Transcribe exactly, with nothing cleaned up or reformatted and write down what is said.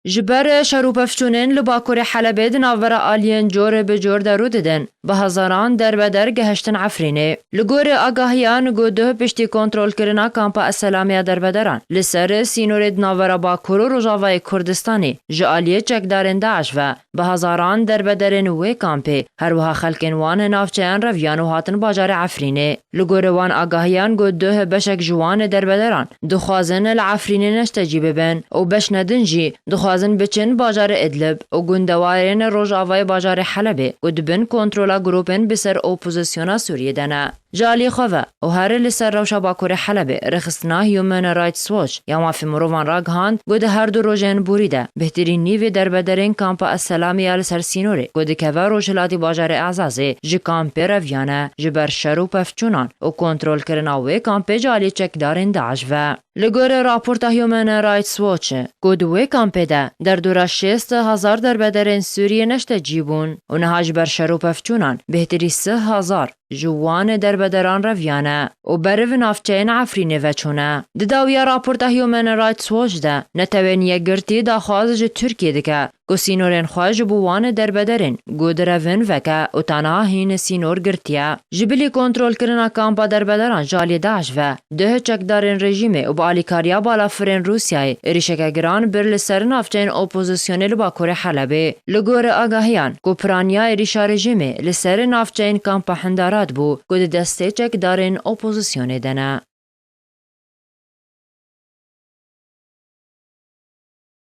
Ji ber şer û pevçûnên li Bakurê Helebê di navbera aliyên cor bi cor derû didin, bi hezaran derbeder gehiştin Efrînê. Li gorî agahiyan, ku duh piştî kontrolkirina kampa Eselamê ya derbederan li ser sînorê di navbera Bakur û Rojavayê Kurdistanê ji aliyê çekdarên DAIŞ ve, bi hezaran derbederên wê kampê, her wiha xelkên wan navçeyan reviyan û hatin bajarê Efrînê. Li gorî wan agahiyan, ku duh beşek ji wan derbederan dixwazin li Efrînê neştecî bibin û beşne din jî dixwazin biçin bajarê Idlib û gundewarên rojavayê bajarê Helebê, ku di bin kontrola grûpên bi ser opozisyona Sûriyê de ne. Ji alî xwe ve û her li ser rewşa Bakurê Helebê, rêxistina Human Rights Watch ya mafê mirovan ragihand, ku di her du rojên borî de bêhtirî nîvê derbederên kampa Eselamê ya li ser sînorê, ku dikeve rojhilatî bajarê Ezazê, ji kampê reviyane, ji ber şer û pevçûnan û kontrolkirina wê kampê ji alî çekdarên DAIŞ ve. Li gorî raporta Human Rights Watch, ku di wê kampê de derdora şêst hezar derbederên Sûriyê neştecî bûn û niha ji ber şer û pevçûnan bêhtirî sih hezar ji wan derbederan reviyane û beriv navçeyên Efrînê veçûne. Di dawiya raporta Human Rights Watch de, Netewên Yekgirtî daxwaz ji Tirkiyê dike, ku sînorên xwe ji bo wan derbederên ku direvin veke û taniha hîn sînor girtiye. Ji bilî kontrolkirina kampa derbederan ji alî DAIŞ ve, duh çekdarên rejîmê û bi alîkariya balafirên Rûsyayê êrîşeke giran bir li ser navçeyên opozisyonê li Bakurê Helebê. Li gorî agahiyan, ku piraniya êrîşa rejîmê li ser navçeyên kampa Hindarat bû, ku di destê çekdarên opozisyonê de ne.